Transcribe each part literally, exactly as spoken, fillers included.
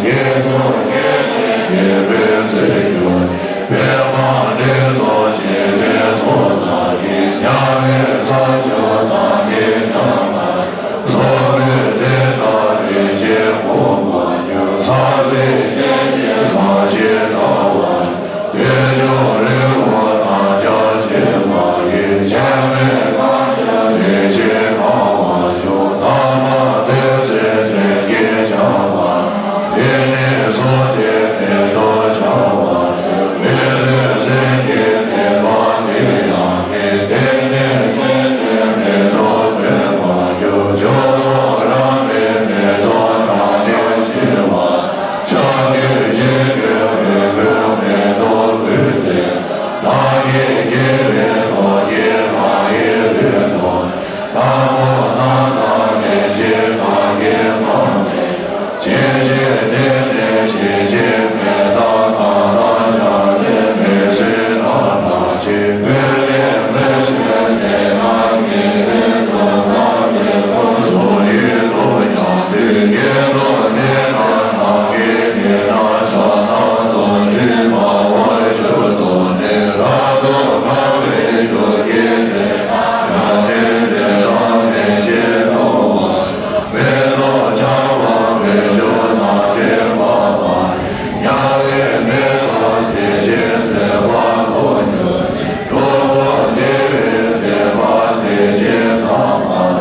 ཀྱི་ཚོགས་ཀྱི་དེ་བའི་ཚེ་གྱུར། པདྨ་འདྲེན་ཚོགས་རྗེ་བཙུན་ཚོགས་རྣམས་ཀྱིས། དམྱལ་བའི་ས་བཅུ་ཐམས་ཅད་མྱ་ངན་ལས། སྲོག་མེད་བདེ་དང་རིན་ཆེན་གོང་མར་གྱུར། ཚངས་སྲས་སྤྱན་གྱིས་ཕྱག་བཞེས་བལྟ་བར། བདེ་མཆོག་ལེའུ་སྟེང་རྒྱ་ཆེན་མ་ཡི། སྤྱན་མིག་ཐམས་ཅད་བདེ་ཆེན་གང་བར་བྱུང་། ཐ་མ་བདུད་རྩིའི་ཚིག་གིས་ཁྱབ་པ། འདི་ནི་གསུང་སྟེ་མེ་ཏོག་ཆར་པ། མི་བརྗོད་སེམས་ཀྱི་བདེན་པ་འདི་ཡང་ནི། འདི་ནི་ཆོས་ཀྱི་མེ་ཏོག་ཐོན་པར་འགྱུར། བྱང་སེམས་བླ་མའི་མེ་ཏོག་དང་ནི་མཆིས་པ། ཕྱོགས་བཅུའི་ཞིང་དུ་རིགས་ཀུན་མེ་ཏོག་ཕུལ་ཏེ། བདག་གི་དགེ་བའི་ཐོག་གིས་བདག་ཡི་ལུས་དང་། ལྷ་མོ་རྣམས་དང་ལྷན་ཅིག་བདག་གིས་བསྔོ་བའི། ཇི་ཞིག་དེ་ནི་ཕྱིན་ཆད་མི་འདའ། གང་དག་ཀྱང་དེ་མི་ཟད་རྣམ་དག་ཅིང་། ཀུན་ནས་མི་བཟོད་དེ་དག་གི་ཡུལ་དུ་བདག་གི་སྐུ་གསུང་ཡུལ་དུ་མྱང་དུས། སྐྱེ་འགྲོ་སྡེ་དང་ནམ་མཁའི་དེ་ན་ཕྱག་ན་རྡོ་རྗེ་འབར་བ་བཅུ་དང་ནི། རབ་ཏུ་དགའ་བའི་ཆོས་ཀྱི་དེ་དག་ཡང་ནི་དེ་དག་ལྷན་ཅིག་ཏུ་བ། མེ་ཏོག་ཆར་པ་འོད་ཆུ་དང་ལྡན་པ་དང་། དམྱལ་བའི་མེ་ཏོག་ཞིང་ཆེན་མཛེས་པ་དང་། སྙན་དུ་བདེ་བའི་མཛེས་པ་དེ་བཞིན་བསམ་པ།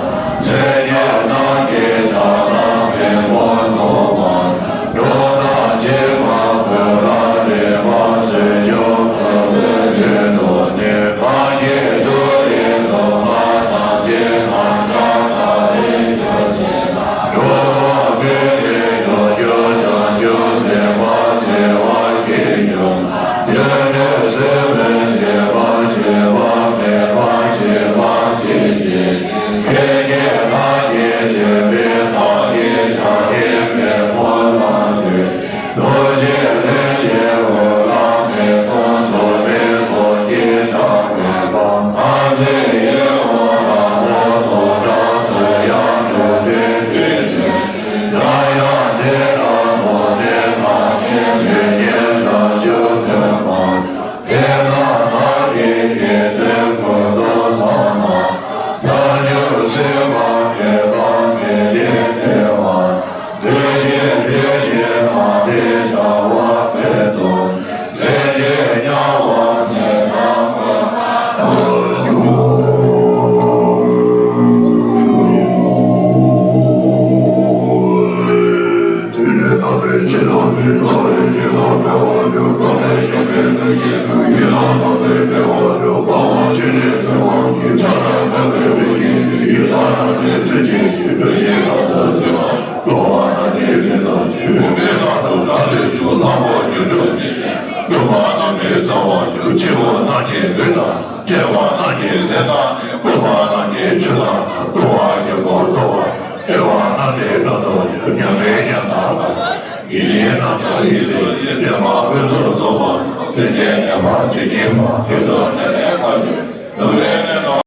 སེམས་ཅན་རྣམས་ཀྱི་ཕྱག་ན་པདྨོ་མཐོང་བ། འགྲོ་དང་འཇིགས་པ་ཀུན་ལ་རེག་པར་མཛོད། ཆོས་སྐུ་གསུང་ཐུགས་དང་ནི། གང་གིས་ཐུགས་དེ་ཐོས་པ་ཐམས་ཅད་ཐམས་ཅད་ཐར་པའི་ཆོས་ཀྱི་མཐར། འགྲོ་བ་ཀུན་ནས་ཡོངས་གྱུར་བྱང་ཆུབ་སེམས་དཔའ་བརྩེ་བ་སྐྱེས་གྱུར། རྒྱུ་ནི་སེམས་དཔའི་སྤྱོད་པ་སྤྱོད་པ་མེད་པ་སྤྱོད་པ་སྤྱད་བྱེད། ཕལ་སྐད་ལྷག་བཅས་སྤྱོད་པའི་མཐའ་ཡས་ཕྱག་གཉིས་པདྨོ་ལ་མཆོད། རྡོ་རྗེ་ལྷན་ཅིག་དབུ་ལ་མེ་ཏོག་འཛུམ་མེ་ཚོགས་ཀྱི་ཕྱག་འོས་པ། དམ་ཚིག་ཡིད་འོང་ལྷ་མོ་དང་འདྲ། ཚུལ་ཡང་འགྲོ་དོན་དུས་མཐུན། ཡང་ཡང་དེ་ལྟར་ཐོགས་ནས་བདག་ནི་དེ་ཉིད་བྱང་ཆུབ་ཐོབ་པར། དེས་ན་བདག་གི་དགེ་ཚུལ་ཀུན་ཏུ་བཟང་དང་། བྱང་ཆུབ་སེམས་དཔའ་དེ་དག་མི་ཕྱེད་བདེ་བར། མཛོད་ཆེན་དེ་བཞིན་དང་ལྡན་བྱ་བ་ཕུན་སུམ་ཚོགས། མཛད་ཅིང་དམྱལ་བ་ཟད་མཐའ་འཁོད་པར་འགྱུར། དེ་ནས་དམ་པའི་ཆོས་རྣམས་ཀྱིས། ལྷ་ལས་སྐྱེས་ལ་སྤེལ་བར་འགྱུར། དམ་ལས་སྐྱེས་པའི་ལྷས་སྐྱེས་ལ། ཡི་དམ་དམ་པས་སྤེལ་བར་འགྱུར། འཕགས་པ་སྤྱན་རས་གཟིགས་དབང་གིས། ཕྱག་ན་པདྨོའི་སྤུན་བརྒྱན་ཏེ། ཡི་དམ་རྣམས་ནི་ཚུལ་བཞིན་གཤེགས། བདུད་བཞི་དགྲ་བོ་སྲིད་པ་སྟོང་། འགྲོ་བ་རྣམས་ནི་རིགས་དང་མཐུན། བུམ་པའི་ལྷ་དང་ལྷ་ལས་བྱུང་། ལྷ་མོ་སྒྱུ་འཕྲུལ་ཅན། སྟོན་པ་རྣམས་ནི་རྩ་བར་གྱུར། ཕྱི་དབུགས་རྣམས་ཀྱིས་ལུས་དང་། དྲེགས་པ་རྣམས་ཀྱིས་གཟེར་དང་ནི། ཕོངས་པ་རྣམས་ཀྱིས་ཆུ་དང་ནི། ལྟུང་བ་ཞིག་པོ་ལྟུང་བར་འགྱུར། བདེ་བ་རྣམས་ནི་སྣོད་དུ་གྱུར། ཉམས་པའི་ཉམས་དང་ལྡན་པ། ཡིད་བཞིན་རྣམ་དག་ཡིད་བཞིན་གྱི། བདེན་པ་ཀུན་ཏུ་རྫོགས་པ། སེམས་ཅན་ངན་པ་ཇི་སྙེད་པ། མྱུར་དུ་ནད་ལས་ཐར་ནུས། ནུབ་པའི་གནས་དང་